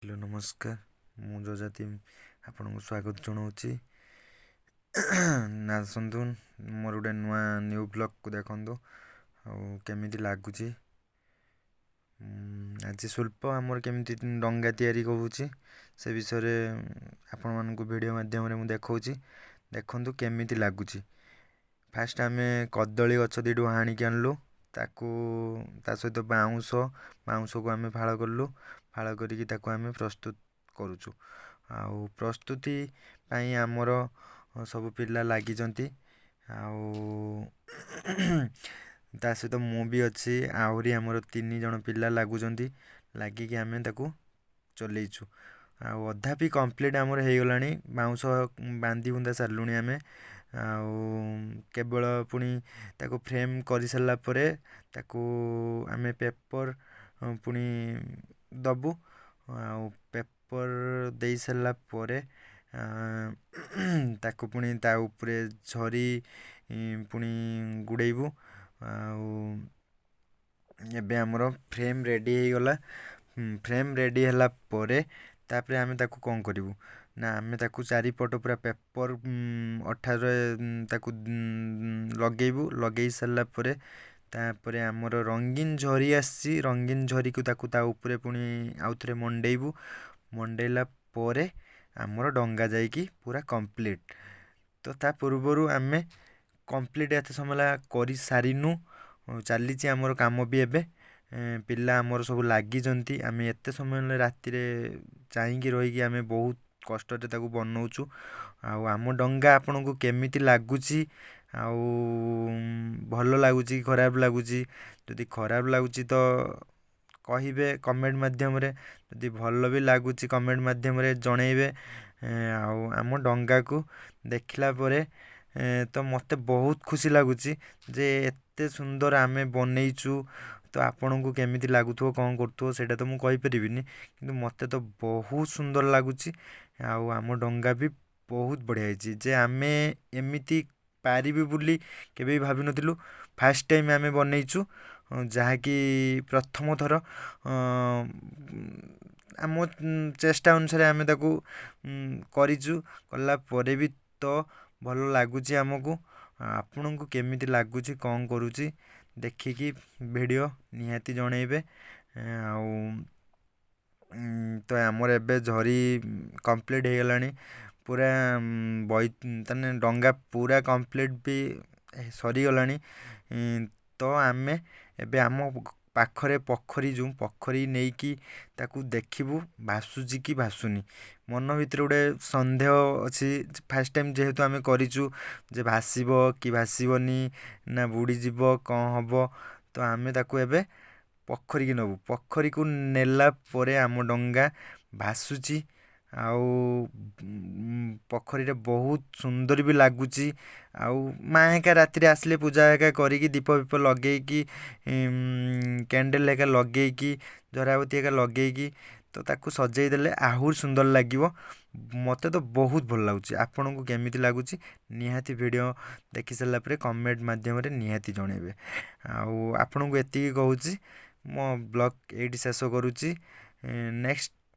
Hello, ନମସ୍କାର। ମୁଁ ଯଯାତି ଆପଣଙ୍କୁ ସ୍ୱାଗତ ଜଣାଉଛି। ଆସନ୍ତୁ, ମୋର ଗୋଟେ ନୂଆ ନ୍ୟୁ ବ୍ଲଗ୍କୁ ଦେଖନ୍ତୁ ଆଉ କେମିତି ଲାଗୁଛି। ଆଜି ଶିଳ୍ପ ଆମର କେମିତି ଡଙ୍ଗା ତିଆରି ହେଉଛି, ସେ ବିଷୟରେ ଆପଣମାନଙ୍କୁ ଭିଡ଼ିଓ ମାଧ୍ୟମରେ ମୁଁ ଦେଖାଉଛି। ଦେଖନ୍ତୁ କେମିତି ଲାଗୁଛି। ଫାଷ୍ଟ ଆମେ କଦଳୀ ଗଛ ଦୁଇଟୁ ହାଣିକି ଆଣିଲୁ ତାକୁ, ତା ସହିତ ବାଉଁଶ, ବାଉଁଶକୁ ଆମେ ଫାଳ କଲୁ। ଫାଳ କରିକି ତାକୁ ଆମେ ପ୍ରସ୍ତୁତ କରୁଛୁ। ଆଉ ପ୍ରସ୍ତୁତି ପାଇଁ ଆମର ସବୁ ପିଲା ଲାଗିଛନ୍ତି, ଆଉ ତା ସହିତ ମୁଁ ବି ଅଛି। ଆହୁରି ଆମର 3 ଜଣ ପିଲା ଲାଗୁଛନ୍ତି। ଲାଗିକି ଆମେ ତାକୁ ଚଲେଇଛୁ, ଆଉ ଅଧା ବି କମ୍ପ୍ଲିଟ୍ ଆମର ହେଇଗଲାଣି। ବାଉଁଶ ବାନ୍ଧି ବୁନ୍ଧା ସାରିଲୁଣି ଆମେ, ଆଉ କେବଳ ପୁଣି ତାକୁ ଫ୍ରେମ୍ କରିସାରିଲା ପରେ ତାକୁ ଆମେ ପେପର୍ ପୁଣି ଦେବୁ। ଆଉ ପେପର୍ ଦେଇସାରିଲା ପରେ ତାକୁ ପୁଣି ତା ଉପରେ ଝରି ପୁଣି ଗୁଡ଼େଇବୁ। ଆଉ ଏବେ ଆମର ଫ୍ରେମ୍ ରେଡ଼ି ହେଇଗଲା। ଫ୍ରେମ୍ ରେଡ଼ି ହେଲା ପରେ ତାପରେ ଆମେ ତାକୁ କ'ଣ କରିବୁ ନା, ଆମେ ତାକୁ ଚାରିପଟ ପୁରା ପେପର୍ ଅଠାରେ ତାକୁ ଲଗେଇବୁ। ଲଗେଇ ସାରିଲା ପରେ ତାପରେ ଆମର ରଙ୍ଗୀନ ଝରି ଆସିଛି, ରଙ୍ଗୀନ ଝରିକୁ ତାକୁ ତା ଉପରେ ପୁଣି ଆଉଥରେ ମଣ୍ଡେଇବୁ। ମଣ୍ଡେଇଲା ପରେ ଆମର ଡଙ୍ଗା ଯାଇକି ପୁରା କମ୍ପ୍ଲିଟ୍। ତ ତା ପୂର୍ବରୁ ଆମେ କମ୍ପ୍ଲିଟ୍ ଏତେ ସମୟ ହେଲା କରିସାରିନୁ, ଚାଲିଛି ଆମର କାମ ବି। ଏବେ ପିଲା ଆମର ସବୁ ଲାଗିଛନ୍ତି। ଆମେ ଏତେ ସମୟ ହେଲା ରାତିରେ ଚାହିଁକି ରହିକି ଆମେ ବହୁତ କଷ୍ଟରେ ତାକୁ ବନଉଛୁ। ଆଉ ଆମ ଡଙ୍ଗା ଆପଣଙ୍କୁ କେମିତି ଲାଗୁଛି, ଆଉ ଭଲ ଲାଗୁଛି କି ଖରାପ ଲାଗୁଛି? ଯଦି ଖରାପ ଲାଗୁଛି ତ କହିବେ କମେଣ୍ଟ ମାଧ୍ୟମରେ, ଯଦି ଭଲ ବି ଲାଗୁଛି କମେଣ୍ଟ ମାଧ୍ୟମରେ ଜଣେଇବେ। ଆଉ ଆମ ଡଙ୍ଗାକୁ ଦେଖିଲା ପରେ ତ ମୋତେ ବହୁତ ଖୁସି ଲାଗୁଛି ଯେ ଏତେ ସୁନ୍ଦର ଆମେ ବନେଇଛୁ। ତ ଆପଣଙ୍କୁ କେମିତି ଲାଗୁଥିବ, କ'ଣ କରୁଥିବ, ସେଇଟା ତ ମୁଁ କହିପାରିବିନି, କିନ୍ତୁ ମୋତେ ତ ବହୁତ ସୁନ୍ଦର ଲାଗୁଛି। ଆଉ ଆମ ଡଙ୍ଗା ବି ବହୁତ ବଢ଼ିଆ ହେଇଛି, ଯେ ଆମେ ଏମିତି ପାରିବି ବୋଲି କେବେ ବି ଭାବିନଥିଲୁ। ଫାଷ୍ଟ ଟାଇମ୍ ଆମେ ବନେଇଛୁ, ଯାହାକି ପ୍ରଥମ ଥର ଆମ ଚେଷ୍ଟା ଅନୁସାରେ ଆମେ ତାକୁ କରିଛୁ। କଲା ପରେ ବି ତ ଭଲ ଲାଗୁଛି ଆମକୁ। ଆପଣଙ୍କୁ କେମିତି ଲାଗୁଛି, କ'ଣ କରୁଛି, ଦେଖିକି ଭିଡ଼ିଓ ନିହାତି ଜଣେଇବେ। ଆଉ ତ ଆମର ଏବେ ଝରି କମ୍ପ୍ଲିଟ୍ ହେଇଗଲାଣି ପୁରା, ତାନେ ଡଙ୍ଗା ପୁରା କମ୍ପ୍ଲିଟ୍ ବି ସରିଗଲାଣି। ତ ଆମେ ଏବେ ଆମ ପାଖରେ ପୋଖରୀ, ଯେଉଁ ପୋଖରୀ ନେଇକି ତାକୁ ଦେଖିବୁ ଭାସୁଛି କି ଭାସୁନି। ମନ ଭିତରେ ଗୋଟେ ସନ୍ଦେହ ଅଛି, ଫାଷ୍ଟ ଟାଇମ୍ ଯେହେତୁ ଆମେ କରିଛୁ, ଯେ ଭାସିବ କି ଭାସିବନି ନା ବୁଡ଼ିଯିବ, କ'ଣ ହେବ। ତ ଆମେ ତାକୁ ଏବେ ପୋଖରୀକି ନେବୁ। ପୋଖରୀକୁ ନେଲା ପରେ ଆମ ଡଙ୍ଗା ଭାସୁଛି, ଆଉ ପୋଖରୀରେ ବହୁତ ସୁନ୍ଦର ବି ଲାଗୁଛି। ଆଉ ମା ହେକା ରାତିରେ ଆସିଲେ ପୂଜା ହେକା କରିକି, ଦୀପ ଫିପ ଲଗେଇକି, କ୍ୟାଣ୍ଡେଲ୍ ହେକା ଲଗେଇକି, ଝରାବତୀ ହେକା ଲଗେଇକି ତ ତାକୁ ସଜେଇ ଦେଲେ ଆହୁରି ସୁନ୍ଦର ଲାଗିବ। ମୋତେ ତ ବହୁତ ଭଲ ଲାଗୁଛି। ଆପଣଙ୍କୁ କେମିତି ଲାଗୁଛି, ନିହାତି ଭିଡ଼ିଓ ଦେଖି ସାରିଲା ପରେ କମେଣ୍ଟ ମାଧ୍ୟମରେ ନିହାତି ଜଣେଇବେ। ଆଉ ଆପଣଙ୍କୁ ଏତିକି କହୁଛି, ମୋ ବ୍ଲଗ୍ ଏଇଠି ଶେଷ କରୁଛି। ନେକ୍ସଟ